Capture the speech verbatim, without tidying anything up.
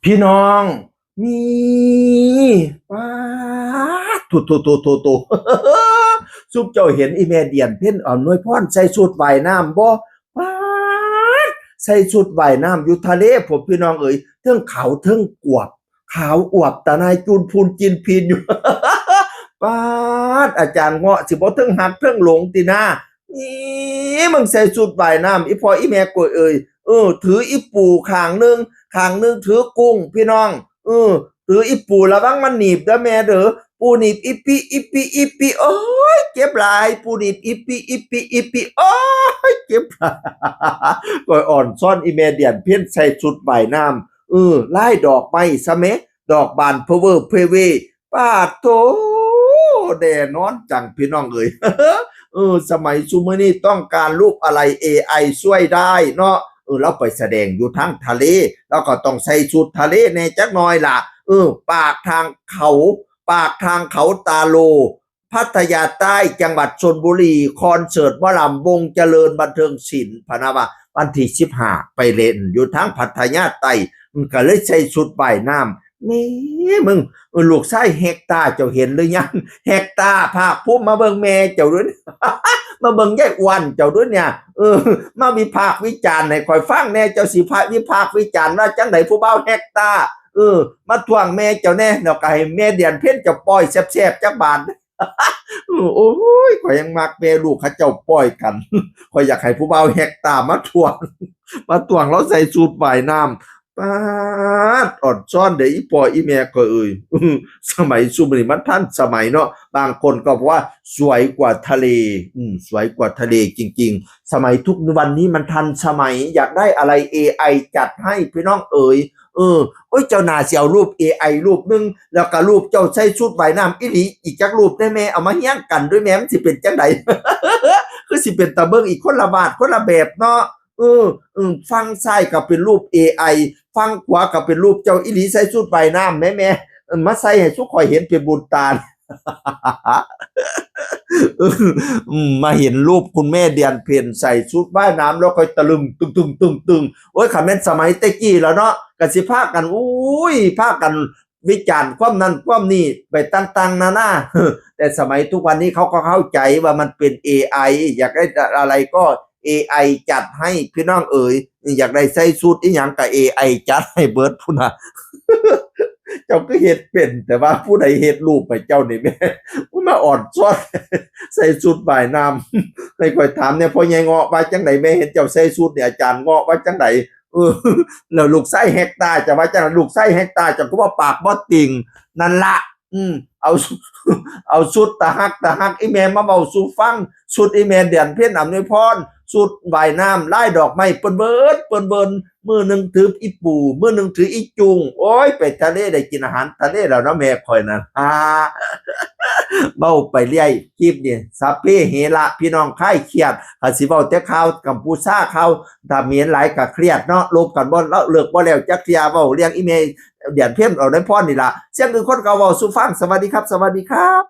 พี่น้อง มี ป๊าด โถ โถ โถ โถ โถ ซุมเจ้าเห็นอีแม่เดียนเพ็ญอำนวยพรใส่ชุดว่ายน้ำบ่ ป๊าด ใส่ชุดว่ายน้ำอยู่ทะเลพุ้นพี่น้องเอ๋ย เทิงขาวเทิงอวบ ขาวอวบตาหนายจูนพูนจินพีนอยู่ ป๊าด อาจารย์เงาะสิบ่เทิงฮักเทิงหลงตินา นี่มึงใส่ชุดว่ายน้ำ อีพ่ออีแม่ก๋วยเอ๋ย เออ ถืออีปูข้างหนึ่ง ข้างหนึ่งถือกุ้ง พี่น้อง เออ ถืออีปู ระวังมันหนีบเด้อแม่เด้อ ปูหนีบอีปิ อีปิ อีปิ โอ้ย เจ็บหลาย ปูหนีบอีปิ อีปิ อีปิ โอ้ย เจ็บหลาย ก๋วยอ่อนซ้อนอีแม่เดียนเพ็ญใส่ชุดว่ายน้ำ เออ ลายดอกไม้ซะแหม ดอกบานเพเวอร์เพเว ปาดโถ แน่นอนจังพี่น้องเอ๋ย เออ สมัยซุมื้อนี้ต้องการรูปอะไร เอไอ ช่วยได้เนาะ เออ ลาวไปแสดงอยู่ทางทะเล ลาวก็ต้องใส่ชุดทะเลแหน่จักหน่อยล่ะ เออ ปากทางเขา ปากทางเขาตาโล พัทยาใต้ จังหวัดชลบุรี คอนเสิร์ตหมอลำวงเจริญบันเทิงศิลป์ พะนะว่า วันที่สิบห้าไปเล่นอยู่ทางพัทยาใต้ มันก็เลยใส่ชุดว่ายน้ำ แม่มึง เออ ลูกชายแฮกตาเจ้าเห็นหรือยัง แฮกตา ภาคภูมิ มาเบิ่งแม่เจ้าด้วย มาเบิ่งยายอ้วนเจ้าด้วยเนี่ย เออ มาวิพากษ์วิจารณ์ให้ข่อยฟังแหน่ เจ้าสิพาวิพากษ์วิจารณ์ว่าจังได๋ผู้บ่าวแฮกตา เออ มาทวงแม่เจ้าแหน่ แล้วก็ให้แม่เดียนเพ็ญเจ้าป้อยแซ่บๆจักบาท เออ โอ้ย ข่อยยังมักแม่ลูกเขาเจ้าป้อยกัน ข่อยอยากให้ผู้บ่าวแฮกตามาทวง มาทวงลาวใส่ชุดว่ายน้ำ ป๊าด อ่อนซ้อนเด้ออีพ่ออีแม่ก๋วยเอ๋ย สมัยซุมื้อนี้มันทันสมัยเนาะ บางคนก็บอกว่าสวยกว่าทะเล อืม สวยกว่าทะเลจริงๆ สมัยทุกวันนี้มันทันสมัย อยากได้อะไร เอไอ จัดให้พี่น้องเอ๋ย เออ โอ้ย เจ้าน่าสิเอารูป เอไอ รูปหนึ่ง แล้วก็รูปเจ้าใส่ชุดว่ายน้ำอีหลีอีกจักรูปได้แม่ เอามาเฮี้ยงกันด้วยแม่ มันสิเป็นจังใด คือสิเป็นตาเบิ่งอีกคนละบาดคนละแบบเนาะ เออ เออ ฝั่งซ้ายก็เป็นรูป เอไอ ฝั่งขวาก็เป็นรูปเจ้าอีหลีใส่ชุดว่ายน้ำแหมแม่ เออ มาใส่ให้ซุข่อยเห็นเป็นบุญตา อืม มาเห็นรูปคุณแม่เดียนเพ็ญใส่ชุดว่ายน้ำแล้วค่อยตะลึง ตึงตึงตึงตึง โอ้ย คันแม่นสมัยแต่กี้แล้วเนาะ ก็สิพากัน อุ้ย พากันวิจารณ์ความนั้นความนี้ไปต่างๆนานา แต่สมัยทุกวันนี้เขาก็เข้าใจว่ามันเป็น เอไอ อยากได้อะไรก็ เอไอ จัดให้พี่น้องเอ๋ย อยากได้ใส่ชุดอีหยังก็ เอไอ จัดให้เบิดพุ้นน่ะ เจ้าก็เฮ็ดเป็น แต่ว่าผู้ใดเฮ็ดรูปให้เจ้านี่แม่ ผู้มาอ่อนซ้อน ใส่ชุดว่ายน้ำ ให้ข่อยถามเนี่ย พ่อใหญ่เงาะว่าจังใด๋ แม่เห็นเจ้าใส่ชุดเนี่ย อาจารย์เงาะว่าจังใด๋ เออ แล้วลูกชายแฮกตาจะว่าจังใด๋ ลูกชายแฮกตาจะก็ว่าปากบ่ติ่ง นั่นละ อืม เอา เอาชุดตาฮักตาฮักอีแม่มาเว้าสู่ฟัง ชุดอีแม่เดียนเพ็ญอำนวยพร ชุดว่ายน้ำลายดอกไม้เปิ้นเบิด เปิ้นเบิด มื้อหนึ่งถืออีปู มื้อหนึ่งถืออีจุ่ง โอ้ย ไปทะเลได้กินอาหารทะเลแล้วเนาะแม่ข่อยนั่น อ่า เว้าไปเรื่อย คลิปนี่ สัพเพเหระ พี่น้องคลายเครียด คันสิเว้าแต่ข่าวกัมพูชา ข่าวเขมรหลายก็เครียดเนาะ ลบกันบ่เลิกบ่แล้วจักเทื่อ เว้าเรื่องอีแม่เดียนเพ็ญอำนวยพรนี่ล่ะ เสียงคือคนเก่าเว้าสู่ฟัง สวัสดีครับ สวัสดีครับ